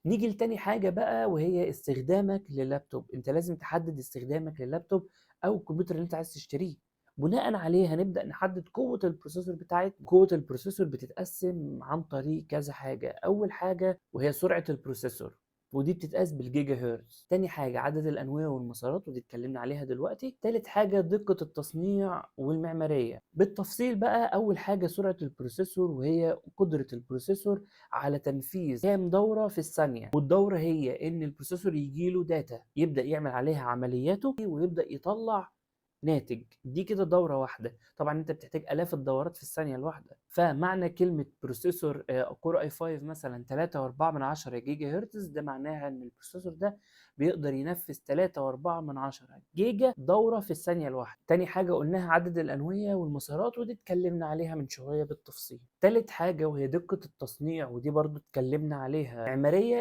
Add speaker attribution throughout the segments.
Speaker 1: نيجي لتاني حاجة بقى، وهي استخدامك لللابتوب. انت لازم تحدد استخدامك لللابتوب او الكمبيوتر اللي انت عايز تشتريه، بناء عليه هنبدأ نحدد قوة ال processor بتاعتنا. قوة ال processor بتتقسم عن طريق كذا حاجة. أول حاجة وهي سرعة ال processor، ودي بتتقاس بالجيجا هرتز. تاني حاجة عدد الأنوية والمسارات، ودي اتكلمنا عليها دلوقتي. تالت حاجة دقة التصنيع والمعمارية. بالتفصيل بقى، أول حاجة سرعة ال processor، وهي قدرة ال processor على تنفيذ كام دورة في الثانية. والدورة هي إن ال processor يجيله data يبدأ يعمل عليها عملياته ويبدأ يطلع ناتج. دي كده دورة واحدة. طبعا انت بتحتاج الاف الدورات في الثانية الواحدة. فمعنى كلمة processor Core i5 مثلا 3.4 جيجا هرتز، ده معناها ان ال processor ده بيقدر ينفذ 3.4 جيجا دورة في الثانية الواحدة. تاني حاجة قلناها عدد الأنوية والمسارات، ودي اتكلمنا عليها من شوية بالتفصيل. تالت حاجة وهي دقة التصنيع، ودي برضو اتكلمنا عليها.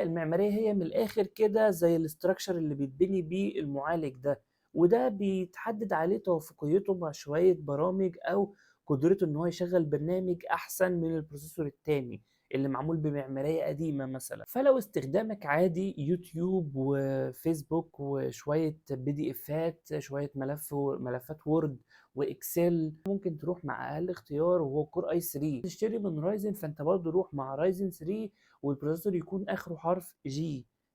Speaker 1: المعمارية هي من الآخر كده زي ال structure اللي بيتبني بيه المعالج ده، وده بيتحدد عليه توافقيته مع شوية برامج أو قدرته إن هو يشغل برنامج أحسن من ال processor التاني اللي معمول بمعمارية قديمة مثلا. فلو استخدامك عادي، يوتيوب وفيسبوك وشوية PDF ات، شوية ملفات Word و Excel، ممكن تروح مع أقل اختيار وهو Core i3. تشتري من Ryzen، فأنت برضو روح مع Ryzen 3 وال processor يكون آخره حرف G.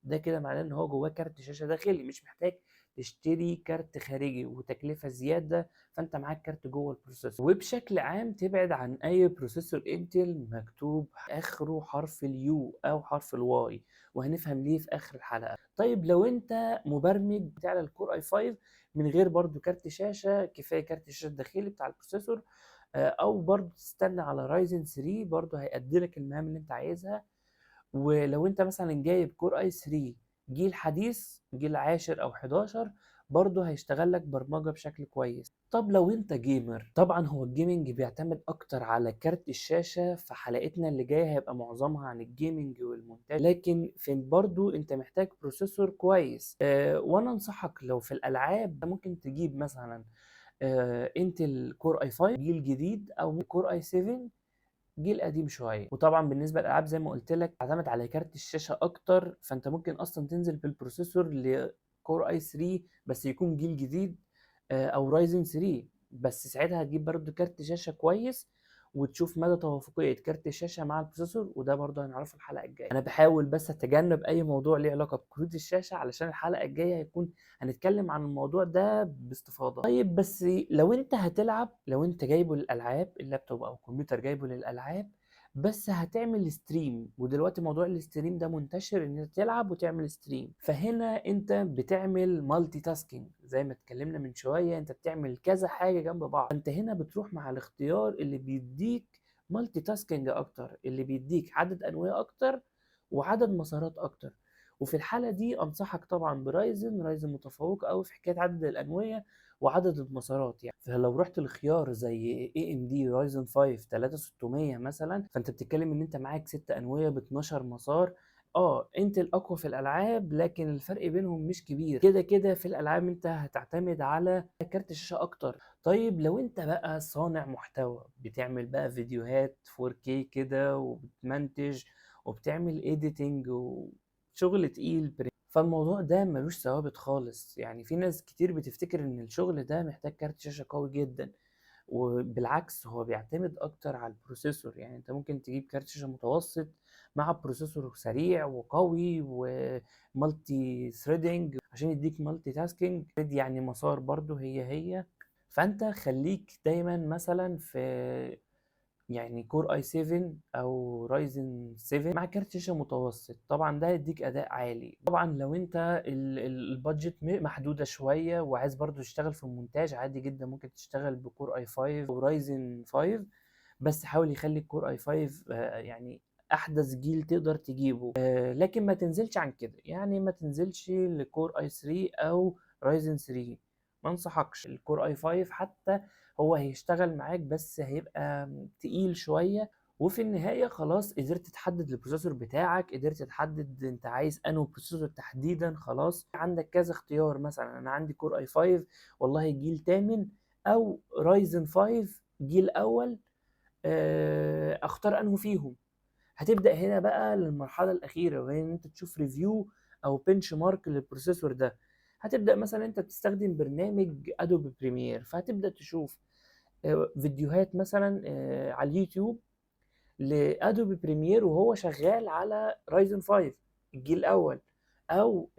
Speaker 1: ده كده معناه إن هو جواه كارت شاشة داخلي، مش محتاج تشتري كارت خارجي وتكلفة زيادة، فانت معاك كارت جوه ال processor. وبشكل عام تبعد عن اي processor Intel مكتوب اخره حرف ال U او حرف ال Y، وهنفهم ليه في اخر الحلقة. طيب لو انت مبرمج بتاع ال Core i5 من غير برضو كارت شاشة، كفاية كارت الشاشة الداخلي بتاع ال processor، او برضو تستنى على Ryzen 3 برضو هيأدي لك المهام اللي انت عايزها. ولو انت مثلا جايب Core i3 جيل حديث، جيل 10 او 11، برضه هيشتغل لك برمجة بشكل كويس. طب لو انت gamer، طبعا هو ال gaming بيعتمد اكتر على كارت الشاشة، فحلقتنا اللي جاية هيبقى معظمها عن ال gaming والمونتاج، لكن في برضه انت محتاج processor كويس. وانا انصحك لو في الالعاب ممكن تجيب مثلا Intel Core i5 جيل جديد او Core i7 جيل قديم شوية. وطبعا بالنسبة للالعاب زي ما قلت لك تعتمد على كارت الشاشة اكتر، فانت ممكن اصلا تنزل بال processor ل Core i3 بس يكون جيل جديد، او Ryzen 3، بس ساعتها هتجيب برضو كارت شاشة كويس وتشوف مدى توافقيه كارت الشاشة مع ال processor، وده برضو هنعرفه الحلقة الجاية. انا بحاول بس اتجنب اي موضوع ليه علاقة بكروت الشاشة علشان الحلقة الجاية هيكون هنتكلم عن الموضوع ده باستفاضة. طيب بس لو انت هتلعب، لو انت جايبه للالعاب، اللابتوب او الكمبيوتر جايبه للالعاب بس هتعمل stream، ودلوقتي موضوع ال stream ده منتشر ان انت تلعب وتعمل stream، فهنا انت بتعمل multitasking زي ما اتكلمنا من شوية، انت بتعمل كذا حاجة جنب بعض. انت هنا بتروح مع الاختيار اللي بيديك multitasking اكتر، اللي بيديك عدد انوية اكتر وعدد مسارات اكتر. وفي الحالة دي انصحك طبعا ب Ryzen. Ryzen متفوق قوي في حكاية عدد الانويه وعدد المسارات يعني. فلو رحت لخيار زي AMD Ryzen 5 3600 مثلا، فانت بتتكلم ان انت معاك 6 انوية ب 12 مسار. Intel اقوى في الالعاب، لكن الفرق بينهم مش كبير. كده كده في الالعاب انت هتعتمد على كارت الشاشة اكتر. طيب لو انت بقى صانع محتوى، بتعمل بقى فيديوهات 4K كده وبتمنتج وبتعمل editing وشغل تقيل، فالموضوع ده ملوش ثوابت خالص. يعني في ناس كتير بتفتكر ان الشغل ده محتاج كارت شاشة قوي جدا، وبالعكس هو بيعتمد اكتر على ال processor. يعني انت ممكن تجيب كارت شاشة متوسط مع processor سريع وقوي و multi threading عشان يديك multitasking، يعني مسار برضو هي هي. فانت خليك دايما مثلا في Core i7 او Ryzen 7 مع كارت شاشة متوسط، طبعا ده هيديك اداء عالي. طبعا لو انت ال budget محدودة شوية وعايز برضو تشتغل في المونتاج، عادي جدا ممكن تشتغل ب Core i5 او Ryzen 5، بس حاول يخلي ال Core i5 احدث جيل تقدر تجيبه، لكن ما تنزلش عن كده، يعني ما تنزلش ل Core i3 او Ryzen 3، ما انصحكش. ال Core i5 حتى هو هيشتغل معاك بس هيبقى تقيل شوية. وفي النهاية خلاص قدرت تحدد ال processor بتاعك، قدرت تحدد انت عايز انه processor تحديدا، خلاص عندك كذا اختيار. مثلا انا عندي Core i5 والله جيل تامن او Ryzen 5 جيل اول، اختار انه فيهم. هتبدأ هنا بقى للمرحلة الأخيرة، وهي إن أنت تشوف review أو benchmark لل processor ده. هتبدأ مثلًا أنت بتستخدم برنامج Adobe Premiere، فهتبدأ تشوف فيديوهات مثلًا على اليوتيوب ل Adobe Premiere وهو شغال على Ryzen 5 الجيل الأول أو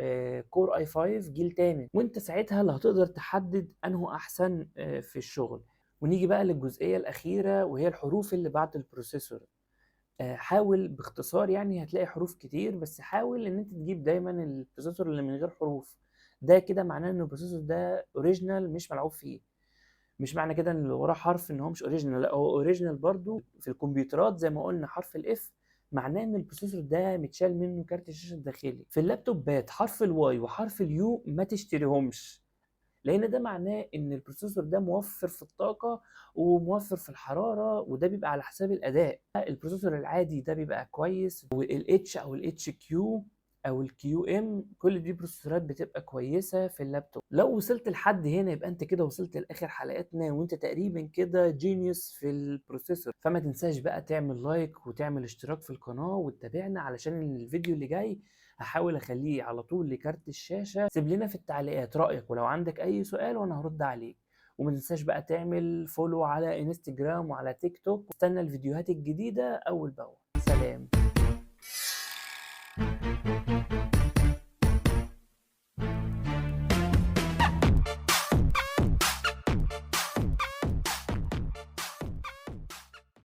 Speaker 1: Core i5 جيل تامن، وأنت ساعتها اللي هتقدر تحدد أنهو أحسن في الشغل. ونيجي بقى للجزئية الأخيرة وهي الحروف اللي بعد ال processor. حاول باختصار، يعني هتلاقي حروف كتير، بس حاول إن أنت تجيب دايمًا ال processor اللي من غير حروف، ده كده معناه إن ال processor ده original مش ملعوب فيه. مش معنى كده إن اللي وراه حرف إن هو مش original، لأ هو original برضه. في الكمبيوترات زي ما قلنا حرف ال F معناه إن ال processor ده متشال منه كارت الشاشة الداخلي. في اللابتوبات حرف ال Y وحرف ال U ما تشتريهمش، لأن ده معناه إن ال processor ده موفر في الطاقة وموفر في الحرارة، وده بيبقى على حساب الأداء. ال processor العادي ده بيبقى كويس، وال H أو ال HQ أو ال QM كل دي بروسيسورات بتبقى كويسة في اللابتوب. لو وصلت لحد هنا يبقى أنت كده وصلت لآخر حلقاتنا، وأنت تقريبا كده genius في ال processor. فما تنساش بقى تعمل like وتعمل اشتراك في القناة وتتابعنا، علشان الفيديو اللي جاي هحاول اخليه على طول لكارت الشاشة. سيب لنا في التعليقات رأيك، ولو عندك اي سؤال وانا هرد عليك. وما تنساش بقى تعمل follow على انستجرام وعلى تيك توك. استنى الفيديوهات الجديدة اول باول. سلام.